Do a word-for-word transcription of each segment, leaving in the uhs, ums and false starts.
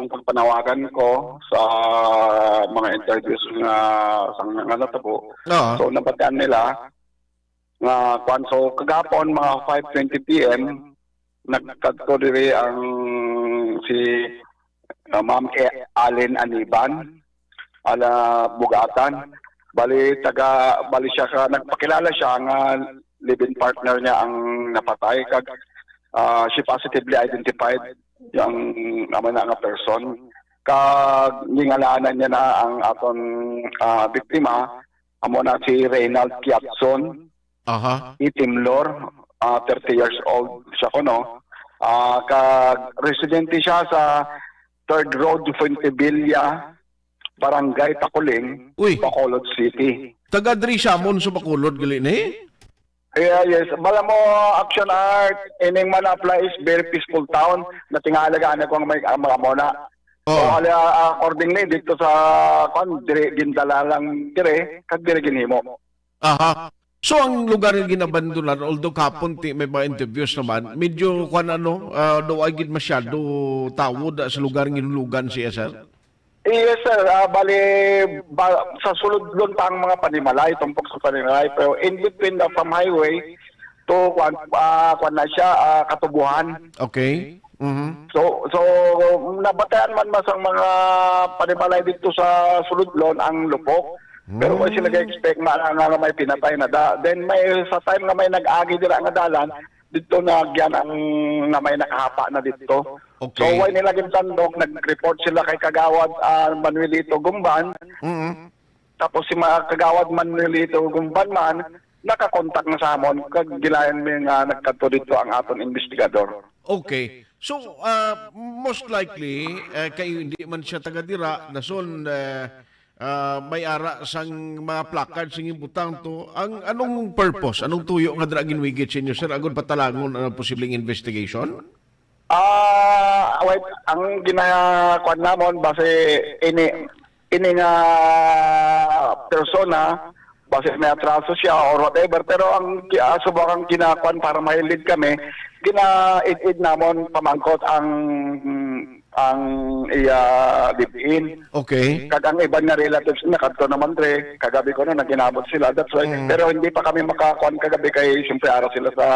ang pagpanawagan ko sa mga interviews nga, sa nga natabo. Oo. So, nabatian nila nga, kwan, so, kagapon, mga five twenty P M, nagkadto diri ang si, ah, Ma'am E-, Allen Aniban, ala Bugatan. Bali, taga, bali siya ka, nagpakilala siya nga live-in partner niya ang napatay, kag, ah, she positively identified yung amo na nga person. Kag gingalanan niya na ang aton, ah, biktima, amo na si Reynald Kiatson. Aha. Itimlor, ah, thirty years old siya kuno. Ah, kag residente siya sa Third Road, Fuentebilla, Barangay Taculing, Uy. Bacolod City. Taga diri siya mon sa Bacolod gali ni? Yeah, yes. Bala mo, Action Art, ining Manapla is very peaceful town. Natingala gani ko ang may, ang mga mona. So, Oo. ala, accordingly, dito sa, kwan, dire, gindala lang dire, kag dire ginhimo. Aha. So, ang lugar nga ginabandonan, although kapon ti may mga interviews naman, medyo, kwan, ano, ah, daw ay gid masyado tawo da sa lugar nga ginhulugan siya, sir? Yes, sir. Ah, bali, ba, sa Suludlon pa ang mga panimalay, tumpok sa panimalay, pero in between the, from highway to, kwan, ah, kwan na siya, ah, Katubuhan. Okay. Mhm. So, so, nabatayan man mas ang mga panimalay dito sa Suludlon ang lupok. Pero may sila Mm. ga-expect nga, nga, nga may pinatay na da. Then may sa time nga may nag-agi dira nga dalan, dito na gyan ang nga may nakahapa na dito. So, Okay. Way nila gintandog, nag-report sila kay Kagawad, ah, Manuelito Gumban. Mm. Tapos si ma-, Kagawad Manuelito Gumban man, nakakontak na sa amon, kag gilayan mi nga nagkadto dito ang aton investigador. Okay. So, ah, most likely, eh, kay hindi man siya taga dira, nason, eh, ah, may ara sang mga placard sing butang to. Ang anong purpose, anong tuyo nga dira ginwigit sa inyo, sir? Agud patalangon ang posibleng investigation? Ah, wait, ang ginakuan namon, base ini, ini nga persona, base may atraso siya or whatever, pero ang ki-, ah, subok ang ginakuan para ma-lead kami, gina-id-id namon pamangkot ang, ang iya live-in. Okay. Kag ang iban nga relatives nakadto naman dre, kagabi ko na naghinabot sila. That's why, Mm. pero hindi pa kami makakuan kagabi kay siyempre ara sila sa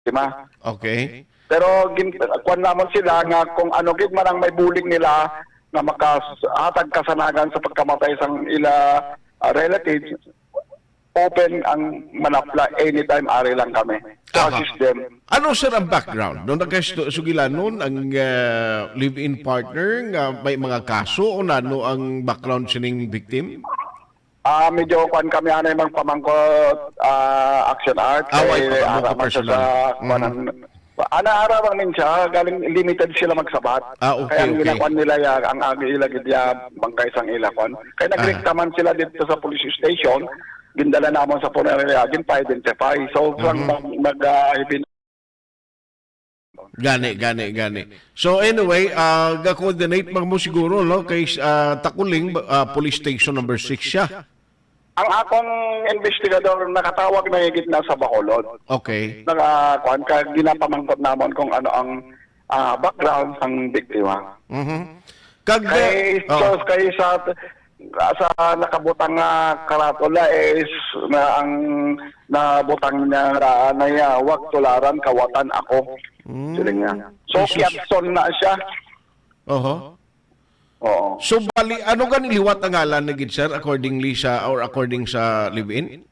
Di ba? Okay. Pero gin-, kuwan namon sila nga kung ano gid man ang may bulig nila nga makahatag kasanagan sa pagkamatay sang ila, ah, relatives, open ang Manapla anytime, ari lang kami to Aha. assist them. Ano, sir, ang background? No, nagkasugilanon ang, ah, live-in partner nga may mga kaso o nano ang background sining victim? Ah, medyo kuwan kami anay magpamangkot, ah, Action Art, Ah, way kay pa, ara man siya personal. Sa kuwan Mhm. ang, ana, ara man min siya, galing limited sila magsabat. Ah, okay, Kaya ang okay. ginakuan nila ya, ang agi ila gid ya, bangkay sang ila kuwan. Kay Ah. nagrekta man sila dito sa police station, gindala namon sa punerarya, gin-identify. So, sang Mhm. mag, mag, ah, hibin- Gani, gani, gani. So anyway, ah, ga-coordinate man mo siguro, no, kay, ah, Taculing, ah, Police Station number six siya. Ang akong investigador nakatawag na higit na sa Bacolod. Okay. Naka, kuwan, ka, ginapamangkot namon kung ano ang, ah, background sang biktima. Mhm. Kag, Kay, oh. so, kay sa, sa nakabutang nga karatula is na ang nabutang niya ra na iya, "Wag tularan, kawatan ako." Mm. Sila niya. So, Jesus. Kiatson na siya. Oho. Oo. So, bali, ano gani liwat ang ngalan ni gid, sir, accordingly sa, or according sa live-in?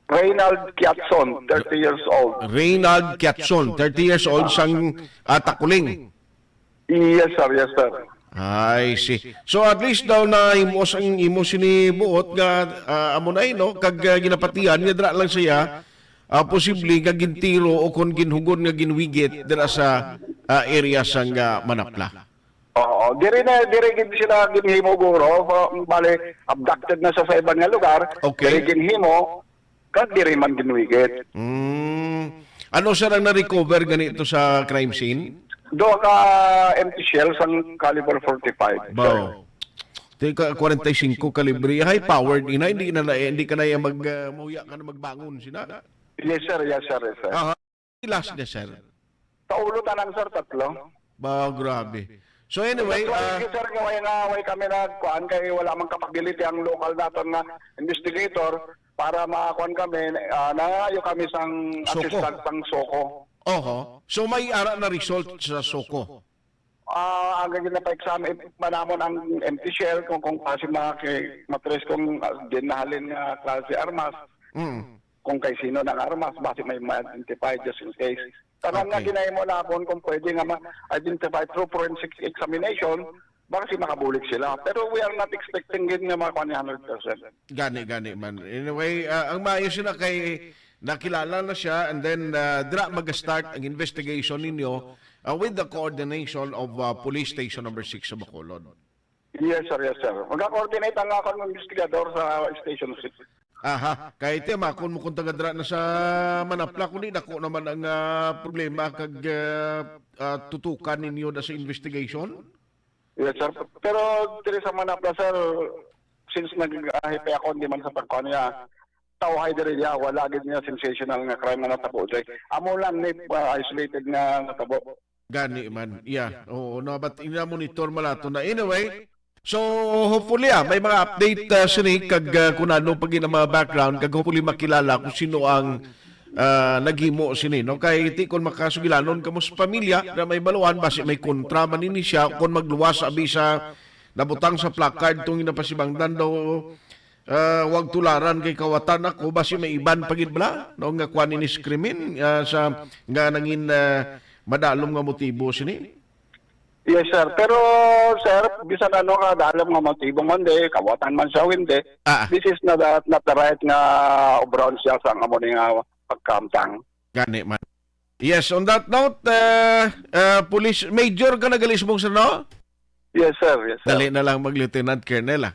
Reynald Kiatson, thirty years old. Reynald Kiatson, thirty years old, sang, ah, Taculing. Yes, sir. Yes, sir. I see. So, at least daw na himos ang imo sini buot nga, ah, amo na, no? Kag, ah, ginapatihan nga dira lang siya, ah, posible nga gintiro o kon ginhugon nga ginwigit dira sa, ah, area sang, ah, Manapla. Oo, diri na, diri gid sila ginhimo, guro. Bale, abducted na sa, sa iban nga lugar. Okay. Diri ginhimo, kag diri man ginwigit. Mm. Ano, sir, ang na-recover ganito sa crime scene? Duha ka empty shell sang caliber forty-five, sir. Bao. Di ka, forty-five kalibre. High powered ina, hindi na, na, hindi ka na yan mag, ah, muya ka na magbangon sina. Yes, sir. Yes, sir. Yes, sir. Aha. Ilas niya, sir? Sa ulo tanan, sir, tatlo. Ba, grabe. So anyway, that's why, ah, sir, nga way nga way kami nagkuan kay wala man capability ang local naton nga investigator para makuan kami, ah, nangayo kami sang SOCO. Assistance sang SOCO. Oho. So may ara na result sa SOCO? Ah, ang gina-examine pa namon ang empty shell kung, kung kasi mga kay matres kung, ah, din nahalin nga klase armas. Mm. Kung kay sino nang armas, basi may ma-identify just in case. Tanan nga Okay. ginahimo namon kung pwede nga ma-identify through forensic examination, baka si makabulig sila. Pero we are not expecting gid nga makuha ni hundred percent. Gani, gani man. Anyway, ah, ang maayo sila kay nakilala na siya and then, ah, dira mag-start ang investigation ninyo, ah, with the coordination of, ah, Police Station Number Six sa Bacolod. Yes, sir. Yes, sir. Mag-coordinate ang akong investigador sa Station Six. Aha, kay tema, kung mo kung taga dira na sa Manapla, kundi dako naman ang, ah, problema kag, ah, ah, tutukan ninyo na sa investigation? Yes, sir. Pero diri sa Manapla, sir, since nag-ahi pa ako, hindi man sa pagkuha niya, tao hay diri niya, wala gid niya sensational nga crime nga natabo diri. Amo lang ni, ah, isolated nga natabo. Gani man. Yeah. Oo, no, but ina-monitor man nato na. Anyway, so hopefully, ah, may mga update, ah, sini kag, ah, kung ano pa gid ang mga background kag hopefully makilala kung sino ang, ah, naghimo sini, no? Kay ti kon makasugilanon kamo sa pamilya na may baluan, basi may kontra man ini siya kon magluwas abi sa nabutang sa placard tong ginapasibangdan daw, ah, wag tularan kay kawatan ako, basi may iban pa gid bala, no, nga kuan ini si krimen, ah, sa nga nangin, ah, madalom nga motibo sini. Yes, sir. Pero, sir, bisan ano ka dalom nga motibo man di, kawatan man siya o hindi, Ah. this is not, not the right nga obron siya sa amo ni nga pagkamtang. Gani man. Yes, on that note, uh, uh, Police Major ka na gali subong, sir, no? Yes, sir. Yes, sir. Dali na lang mag-Lieutenant Colonel, ah.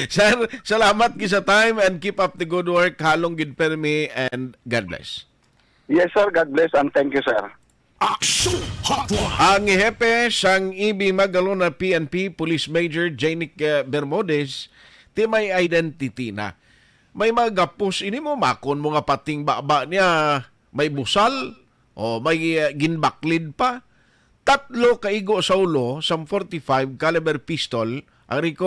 Sir, salamat gid sa time and keep up the good work. Halong gid permi and God bless. Yes, sir. God bless and thank you, sir. Action Hotline. Ang hepe sang E B Magalona P N P, Police Major Janic, uh, Bermudez, ti may identity na. May mga gapos ini mo, makon mo nga pating baba niya, may busal, o may, uh, ginbaklid pa. Tatlo ka igo sa ulo, sang forty-five caliber pistol, ang record